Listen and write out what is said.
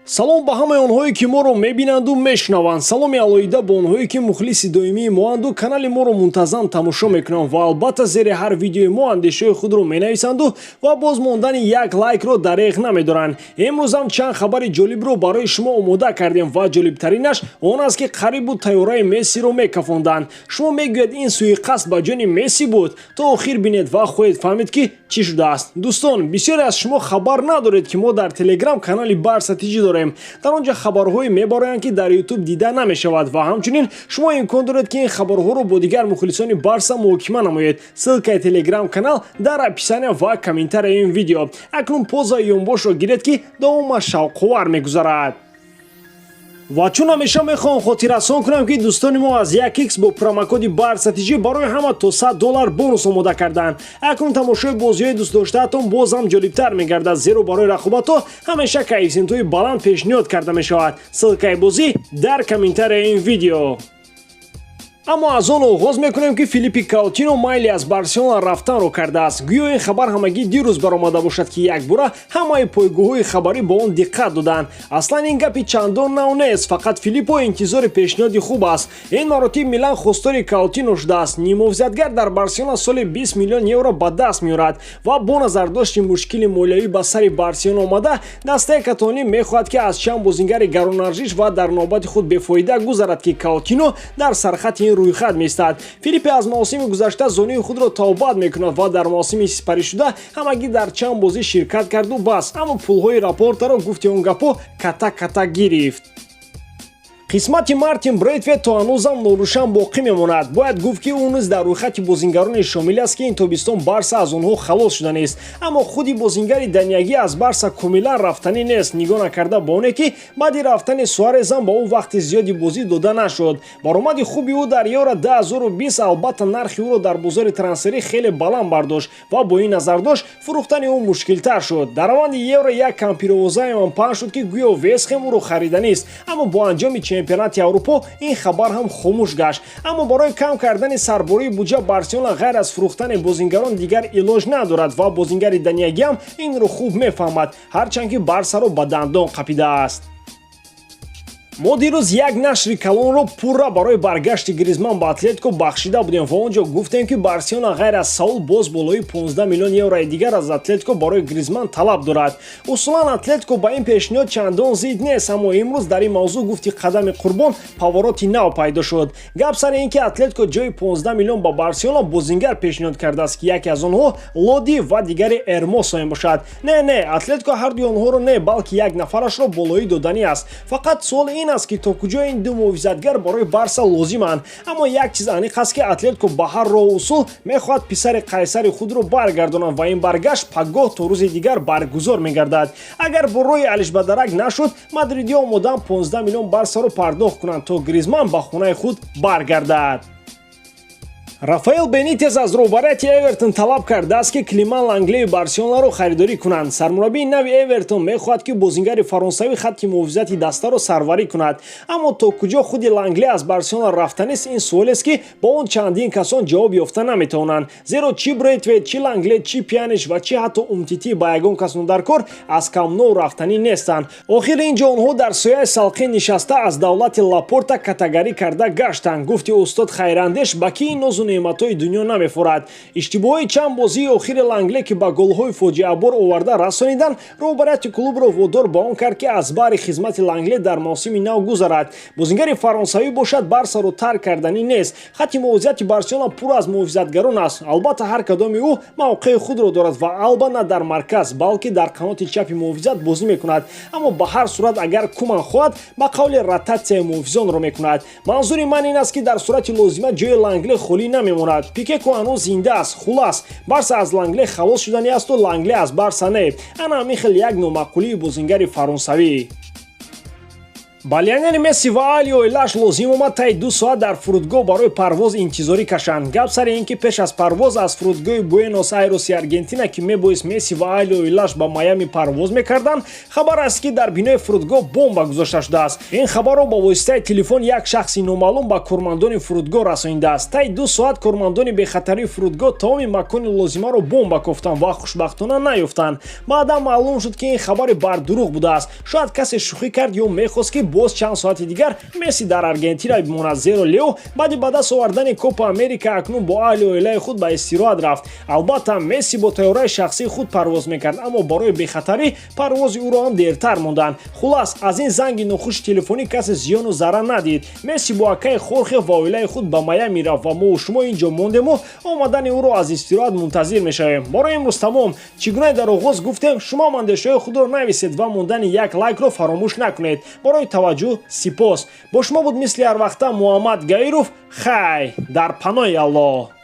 Салом ба ҳамаи онҳое, ки моро мебинанду мешунаванд. Саломи алоҳида ба онҳое, ки мухлиси доимии моанду канали моро мунтазам тамошо мекунанд ва албатта зери ҳар видеои мо андешаҳои худро менависанду ва боз мондани як лайкро дареғ намедоранд. Имрӯзам чанд хабари ҷолибро барои шумо омода кардем ва ҷолибтаринаш он аст, ки қариб буд тайёраи Мессиро мекафонданд. Шумо мегӯяд, ин суиқасд ба ҷони Месси буд? То охир бинед ва хоҳед фаҳмид, ки чӣ шудааст. Дӯстон, бисёре аз шумо хабар надоред, ки мо дар Телеграм канали Барса ТЖ дорем. Дар он ҷо хабарҳое мебароянд, ки дар Ютуб дида намешавад, ва ҳамчунин шумо имкон доред, ки ин хабарҳоро бо дигар мухлисони Барса муҳокима намоед. Ссылкаи Телеграм канал дар описания ва комментарияи ин видео. Акнун позаи ёнбошро гиред, ки давомаш шавқовар мегузарад. Ва чун ҳамеша мехоҳам хотиррасон кунам, ки дӯстони мо аз 1x бо промокоди Барса ТЖ барои ҳама то 100 доллар бонус омода карданд. Акнун тамошои бозиҳои дӯстдоштаатон боз ҳам ҷолибтар мегардад, зеро барои рақобатҳо ҳамеша коэффисиентҳои баланд пешниҳод карда мешавад. Ссылкаи бозӣ дар комментарияи ин видео. Аммо аз он оғоз мекунем, ки Филиппи Каутино майли аз Барселона рафтанро кардааст. Гӯё ин хабар ҳамагӣ дирӯз баромада бошад, ки якбора ҳамаи пойгоҳҳои хабарӣ ба он диққат доданд. Аслан ин гапи чандон нав нест, фақат Филиппо интизори пешниҳоди хуб аст. Ин маротиб Милан хостори Каутино шудааст. Ниммуҳофизатгар дар Барселона соли 20 миллион евро ба даст меорад ва бо назардошти мушкили молиявӣ ба сари Барселона омада, дастаи каталонӣ мехоҳад, ки аз чанд бозингари гаронарзиш ва дар навбати худ бефоида гузарад, ки Каутино дар сархати ин рӯйхат меистад. Филиппе аз мавсими гузашта зонуи худро табобат мекунад ва дар мавсими сипаришуда ҳамагӣ дар чанд бозӣ ширкат карду бас, аммо пулҳои Лапортаро, гуфти он гапҳо, ката ката гирифт. Қисмати Мартин Брейтвейт то ҳанӯзам норӯшан боқӣ мемонад. Бояд гуфт, ки ӯ низ дар рӯйхати бозингароне шомил аст, ки ин тобистон Барса аз онҳо халос шуданист. Аммо худи бозингари даниягӣ аз Барса комилан рафтанӣ нест, нигоҳ накарда ба оне, ки баъди рафтани Суарезам ба ӯ вақти зиёди бозӣ дода нашуд. Баромади хуби ӯ дар Евро 2020 албатта нархи ӯро дар бозори трансферӣ хеле баланд бардошт ва бо ин назардошт фурӯхтани ӯ мушкилтар шуд. Дар раванди Евро як кампировозаам паҳн шуд, ки гӯё Вестхем ӯро хариданист, аммо бо анҷоми чемпионати Аврупо ин хабар ҳам хомӯш гашт. Аммо барои кам кардани сарбории буҷа Барселона ғайр аз фурӯхтани бозингарон дигар илоҷ надорад ва бозингари даниягиам инро хуб мефаҳмад, ҳарчанд ки Барсаро ба дандон қапидааст. Мо дирӯз як нашри калонро пурра барои баргашти Гризман ба Атлетико бахшида будем ва он ҷо гуфтем, ки Барселона ғайр аз Саул боз болои 15 миллион еврои дигар аз Атлетико барои Гризман талаб дорад. Усулан Атлетико ба ин пешниҳод чандон зид нест, аммо имрӯз дар ин мавзӯъ, гуфти қадами Қурбон, повороти нав пайдо шуд. Гап сари ин, ки Атлетико ҷои 15 миллион ба Барселона бозингар пешниҳод кардааст, ки яке аз онҳо Лоди ва дигаре Эрмосо мебошад. Не, не, Атлетико ҳардуи онҳоро не, балки як нафарашро болоӣ доданӣ аст. Фақат суол ин аст, ки то куҷо ин ду муҳофизатгар барои Барса лозиманд. Аммо як чиз аниқ аст, ки Атлетико ба ҳар роҳу усул мехоҳад писари қайсари худро баргардонад ва ин баргашт пагоҳ то рӯзи дигар баргузор мегардад. Агар бо роҳи алишбадарак нашуд, мадридиҳо омодаанд 15 миллион Барсаро пардохт кунанд, то Гризман ба хонаи худ баргардад. Рафаэл Бенитес аз роҳбарияти Эвертон талаб кардааст, ки Климан Ланглеи Барселонаро харидорӣ кунанд. Сармураббии нави Эвертон мехоҳад, ки бозингари фаронсавӣ хатти муҳофизати дастаро сарварӣ кунад. Аммо то куҷо худи Лангле аз Барселона рафтанист, ин суолест, ки ба он чандин касон ҷавоб ёфта наметавонанд, зеро чӣ Брейтвейт, чӣ Лангле, чӣ Пьяниш ва чӣ ҳатто Умтити ба ягон кас нодаркор аз Камп Ноу рафтанӣ нестанд. Охир ин ҷо онҳо дар сояи салқин нишаста аз давлати Лапорта катагарӣ карда гаштанд. Гуфти устод Хайрандеш, ба ки ин нозу неъматҳои дунё намефурад? Иштибоҳои чанд бозии охири Лангле, ки ба голҳои фоҷиабор оварда расониданд, роҳбарияти клубро водор ба он кард, ки аз баҳри хизмати Лангле дар мавсими нав гузарад. Бозингари фаронсавӣ бошад, Барсаро тарк карданӣ нест. Хатти муҳофизати Барселона пур аз муҳофизатгарон аст. Албатта, ҳар кадоми ӯ мавқеи худро дорад ва Алба на дар марказ, балки дар қаноти чапи муҳофизат бозӣ мекунад. Аммо ба ҳар сурат, агар Куман хоҳад, ба қавли ротатсияи муҳофизонро мекунад. Манзури ман ин аст, ки дар сурати лозима ҷои Лангле холӣ намемонад. Пике ку ҳанӯз зинда аст. Хулас, Барса аз Лангле халос шудани асту Лангле аз Барса не. Ана ҳамин хел як номаъқулии бозингари фаронсавӣ. Ба Лионели Месси ва аҳли оилааш лозим омад, таи 2 соат дар фурудгоҳ барои парвоз интизорӣ кашанд. Гап сари ин ки пеш аз парвоз аз фурудгоҳи Буэнос Айроси Аргентина, ки мебоист Месси ва аҳли оилааш ба Майами парвоз мекарданд, хабар аст, ки дар бинои фурудгоҳ бомба гузошта шудааст. Ин хабарро ба воситаи телефон як шахси номаълум ба кормандони фурудгоҳ расонидааст. Таи 2 соат кормандони бехатарии фурудгоҳ тамоми макони лозимаро бомба кофтанд ва хушбахтона наёфтанд. Баъдан маълум шуд, ки ин хабари бардурӯғ будааст. Шояд касе шӯхӣ кард ё мехост, ки боз чанд соати дигар Месси дар Аргентина бимонад, зеро Лео баъди ба даст овардани Копа Америка акнун бо аҳли оилаи худ ба истироҳат рафт. Албатта, Месси бо тайёраи шахсии худ парвоз мекард, аммо барои бехатарӣ парвози ӯро ҳам дертар монданд. Хулас, аз ин занги нохуши телефонӣ касе зиёну зарар надид. Месси бо акаи Хорхе ва оилаи худ ба Майами рафт ва мову шумо ин ҷо мондему омадани ӯро аз истироҳат мунтазир мешавем. Барои имрӯз тамом. Чӣ гуна дар оғоз гуфтем, шумо андешаҳои худро нависед ва мондани як лайкро фаромӯш накунед. Барои таваҷҷӯҳ сипос. Бо шумо буд, мисли ҳарвақта, Муҳаммад Гаиров. Хай, дар паноҳи Аллоҳ.